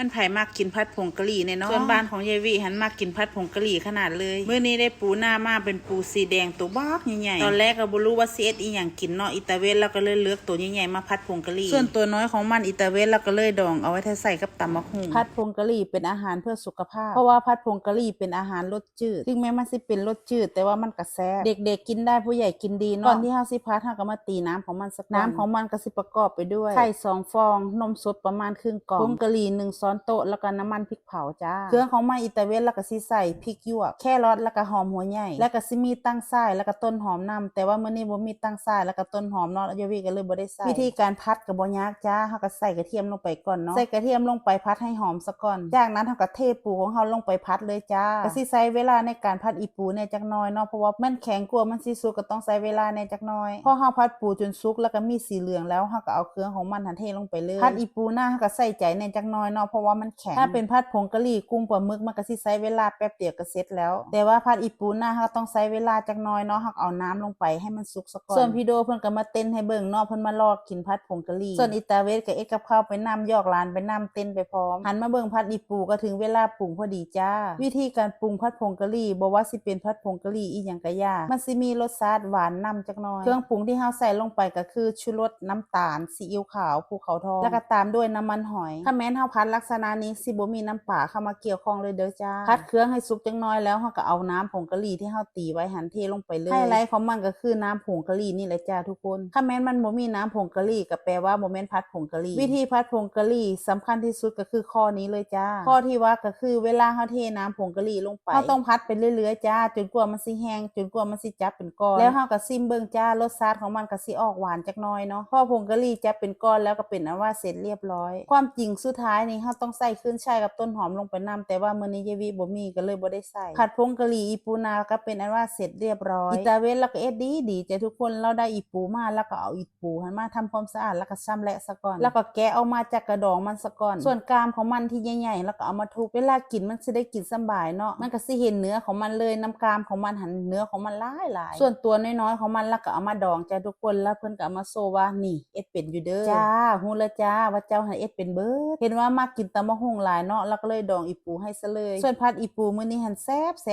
ມັນໃຜມັກກິນຜັດຜົງກະຫຼີ່ແດ່ເນາະ. ສ່ວນບ້ານຂອງຍາຍວິຫັ້ນມັກກິນຜັດຜົງກະຫຼີ່ຂະໜາດເລີຍ. ມື້ນີ້ໄດ້ປູນາມາເປັນປູສີແດງໂຕບັກໃຫຍ່ໆ. ຕອນແລກກໍບໍ່ຮູ້ວ່າຊິເຮັດອີ່ຫຍັງກິນເນາະ. ອີຕາເວນລາວກໍເລີຍເລືອກໂຕໃຫຍ່ໆມາຜັດຜົງກະຫຼີ່. ສ່ວນໂຕນ້ອຍຂອງມັນ ອີຕາເວນລາວກໍເລີຍດອງເອົາໄວ້ຖ້າໃສ່ກັບຕຳບັກຫຸ່ງ. ຜັດຜົງກະຫຼີ່ເປັນອາຫານເພື່ອສຸຂະພາບ ເພາະວ່າຜັດຜົງກະຫຼີ່ເປັນອາຫານລົດ ຈືດ ເຖິງແມ່ນມັນຊິເປັນລົດຈືດ ແຕ່ວ່າມັນກະແຊບ ເດັກໆກິນໄດ້ ຜູ້ໃຫຍ່ກິນດີເນາະ. ກ່ອນທີ່ເຮົາຊິຜັດ ເຮົາກໍມາຕີນ້ຳຂອງມັນສະກ່ອນ. ນ້ຳຂອງມັນກໍຊິປະກອບໄປດ້ວຍ ໄຂ່ສອງຟອງ ນົມສົດປະມານເຄິ່ງກ່ອງ ຜົງກະຫຼີ່ໜຶ່ງຊ້ອນໂຕະ ແລ້ວກໍນ້ຳມັນພິກເຜົາຈ້າ. ເຄື່ອງຂອງມັນ ອີຕາເວນລາວກໍຊິໃສ່ພິກຫຍວກ ແຄຣອດ ແລ້ວກໍຫອມຫົວໃຫຍ່ ແລ້ວກໍຊິມີຕັງຊາຍ ແລ້ວກໍຕົ້ນຫອມນຳ ແຕ່ວ່າມື້ນີ້ບໍ່ມີຕັງຊາຍ ແລ້ວກໍຕົ້ນຫອມເນາະ ຍາຍວິກໍເລີຍບໍ່ໄດ້ໃສ່. ວິທີການຜັດກໍບໍ່ຍາກຈ້າ ເຮົາກໍໃສ່ກະທຽມລົງໄປກ່ອນເນາະ ໃສ່ກະທຽມລົງໄປຜັດໃຫ້ຫອມ ກ່ອນ. ຈາກນັ້ນເຮົາກໍເທປູຂອງເຮົາລົງໄປຜັດເລີຍຈ້າ. ກໍຊິໃຊ້ເວລາໃນການຜັດອີປູແດ່ຈັກໜ້ອຍເນາະ ເພາະວ່າມັນແຂງ ກວ່າມັນຊິສຸກກໍຕ້ອງໃຊ້ເວລາແດ່ຈັກໜ້ອຍ. ພໍເຮົາຜັດປູຈົນສຸກ ແລ້ວກໍມີສີເຫຼືອງແລ້ວ ເຮົາກໍເອົາເຄື່ອງຂອງມັນຫັ້ນເທລົງໄປເລີຍ. ຜັດອີປູນາ ເຮົາກໍໃສ່ໃຈແດ່ຈັກໜ້ອຍເນາະ ເພາະວ່າມັນແຂງ. ຖ້າເປັນຜັດຜົງກະຫຼີ່ ກຸ້ງ ປາໝຶກ ມັນກໍຊິໃຊ້ເວລາແປັບດຽວກໍເສັດແລ້ວ ແຕ່ວ່າຜັດອີປູນາ ເຮົາຕ້ອງໃຊ້ເວລາຈັກໜ້ອຍເນາະ ເຮົາກໍເອົານ້ຳລົງໄປໃຫ້ມັນສຸກ ກ່ອນ. ສ່ວນພີ່ໂດເພິ່ນກໍມາເຕັ້ນໃຫ້ເບິ່ງເນາະ ເພິ່ນມາລໍກິນຜັດຜົງກະຫຼີ່. ສ່ວນອີຕາເວນກໍເຮັດກັບເຂົ້າໄປນຳ ຢອກຫຼານໄປນຳ ເຕັ້ນໄປພ້ອມ. ຫັນມາເບິ່ງຜັດອີປູກໍເຖິງເວລາປຸງພໍດີຈ້າ. ວິທີການປຸງຜັດຜົງກະຫຼີ່ ບໍ່ວ່າຊິເປັນຜັດຜົງກະຫຼີ່ອີ່ຫຍັງກະຢ່າ ມັນຊິມີລົດຊາດຫວານນຳຈັກໜ້ອຍ. ເຄື່ອງປຸງທີ່ເຮົາໃສ່ລົງໄປກໍຄື ຊູລົດ, ນ້ຳຕານ, ຊີອິ້ວຂາວ, ພູເຂົາທອງ ແລ້ວກໍຕາມດ້ວຍນ້ຳມັນຫອຍ. ຄັນແມ່ນເຮົາຜັດລັກສະນະນີ້ ຊິບໍ່ມີນ້ຳປາເຂົ້າມາກ່ຽວຂ້ອງເລີຍເດີຈ້າ. ຜັດເຄື່ອງໃຫ້ສຸກຈັກໜ້ອຍແລ້ວ ເຮົາກໍເອົານ້ຳຜົງກະຫຼີ່ທີ່ເຮົາຕີໄວ້ຫັ້ນເທລົງ ໄປເລີຍ. ໄຮໄລຂອງມັນກໍຄືນ້ຳຜົງກະຫຼີ່ນີ້ແຫຼະຈ້າທຸກຄົນ. ຄັນແມ່ນມັນບໍ່ມີນ້ຳຜົງກະຫຼີ່ ກໍແປວ່າບໍ່ແມ່ນຜັດຜົງກະຫຼີ່. ວິທີຜັດຜົງກະຫຼີ່ສຳຄັນທີ່ສຸດກໍຄືຂໍ້ນີ້ເລີຍຈ້າ. ຂໍ້ທີ່ວ່າກໍຄືເວລາເຮົາເທນ້ຳຜົງກະຫຼີ່ລົງໄປ ເຮົາຕ້ອງຜັດໄປເລື້ອຍໆຈ້າ ຈົນກວ່າມັນຊິແຫ້ງ ຈົນກວ່າມັນຊິຈັບເປັນກ້ອນ. ແລ້ວເຮົາກໍຊິມເບິ່ງຈ້າ ລົດຊາດຂອງມັນກໍຊິອອກຫວານຈັກໜ້ອຍເນາະ. ພໍຜົງກະຫຼີ່ຈັບເປັນກ້ອນແລ້ວ ກໍເປັນອັນວ່າເສັດລຽບຮ້ອຍ. ຄວາມຈິງສຸດທ້າຍນີ້ ເຮົາຕ້ອງໃສ່ຂຶ້ນຊ່າຍກັບຕົ້ນຫອມລົງໄປນຳ ແຕ່ວ່າມື້ນີ້ຍາຍວິບໍ່ມີ ກໍເລີຍບໍ່ໄດ້ ໃສ່ ຜັດຜົງກະຫຼີ່ອີປູນາກໍເປັນອັນວ່າເສັດລຽບຮ້ອຍ. ອີຕາເວນລາວກໍເຮັດດີໆ ຈ້າທຸກຄົນ. ລາວໄດ້ອີປູມາ ລາວກໍເອົາອີປູຫັ້ນມາທຳຄວາມສະອາດ ແລ້ວກໍຊຳແຫຼະສະກ່ອນ ແລ້ວກໍແກະອອກມາຈາກກະດອງມັນສະກ່ອນ. ສ່ວນກ້າມຂອງມັນທີ່ໃຫຍ່ໆ ລາວກໍເອົາມາທຸບ. ເວລາກິນມັນຊິໄດ້ກິນສະບາຍເນາະ ມັນກໍຊິເຫັນເນື້ອຂອງມັນເລີຍ ນຳກ້າມຂອງມັນຫັ້ນ ເນື້ອຂອງມັນຫຼາຍໆ. ສ່ວນຕົວນ້ອຍໆຂອງມັນ ລາວກໍເອົາມາດອງ ຈ້າທຸກຄົນ. ລາວເພິ່ນກໍເອົາມາໂຊວ່າ ນີ້ ເຮັດເປັນຢູ່ເດີ. ຈ້າ ຮູ້ແລ້ວຈ້າວ່າເຈົ້າຫັ້ນເຮັດເປັນເບິດ. ເຫັນວ່າມັກກິນຕຳບັກຫຸ່ງຫຼາຍເນາະ ລາວກໍເລີຍດອງອີປູໃຫ້ຊະເລີຍ. ສ່ວນຜັດອີປູມື້ນີ້ຫັ້ນແຊ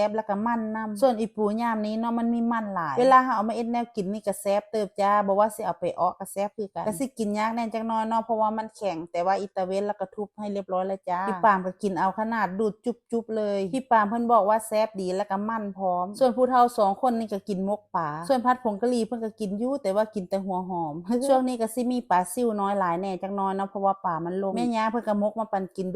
ບໆ ແລ້ວກໍມັນນຳ. ສ່ວນອີປູຍາມນີ້ເນາະ ມັນມີມັນຫຼາຍ. ເວລາເຮົາເອົາມາເຮັດແນວກິນນີ້ກໍແຊບເຕີບຈ້າ. ບໍ່ວ່າຊິເອົາໄປເອາະກໍແຊບຄືກັນ. ກໍຊິກິນຍາກແດ່ຈັກໜ້ອຍເນາະ ເພາະວ່າມັນແຂງ. ແຕ່ວ່າອີຕາເວນລາວກໍທຸບໃຫ້ລຽບຮ້ອຍແລ້ວຈ້າ. ພີ່ປາມກໍກິນເອົາຂະໜາດ ດູດຈຸບ ຈຸບເລີຍ. ພີ່ປາມເພິ່ນບອກວ່າແຊບດີ ແລ້ວກໍມັນພ້ອມ. ສ່ວນຜູ້ເຖົ້າສອງຄົນນີ້ກໍກິນໝົກປາ. ສ່ວນຜັດຜົງກະຫຼີ່ເພິ່ນກໍກິນຢູ່ ແຕ່ວ່າກິນແຕ່ຫົວຫອມ. ຊ່ວງນີ້ກໍຊິມີປາຊິວນ້ອຍຫຼາຍແດ່ຈັກໜ້ອຍເນາະ ເພາະວ່າປາມັນລົງ. ແມ່ຍ່າເພິ່ນກໍໝົກມາປັນກິນ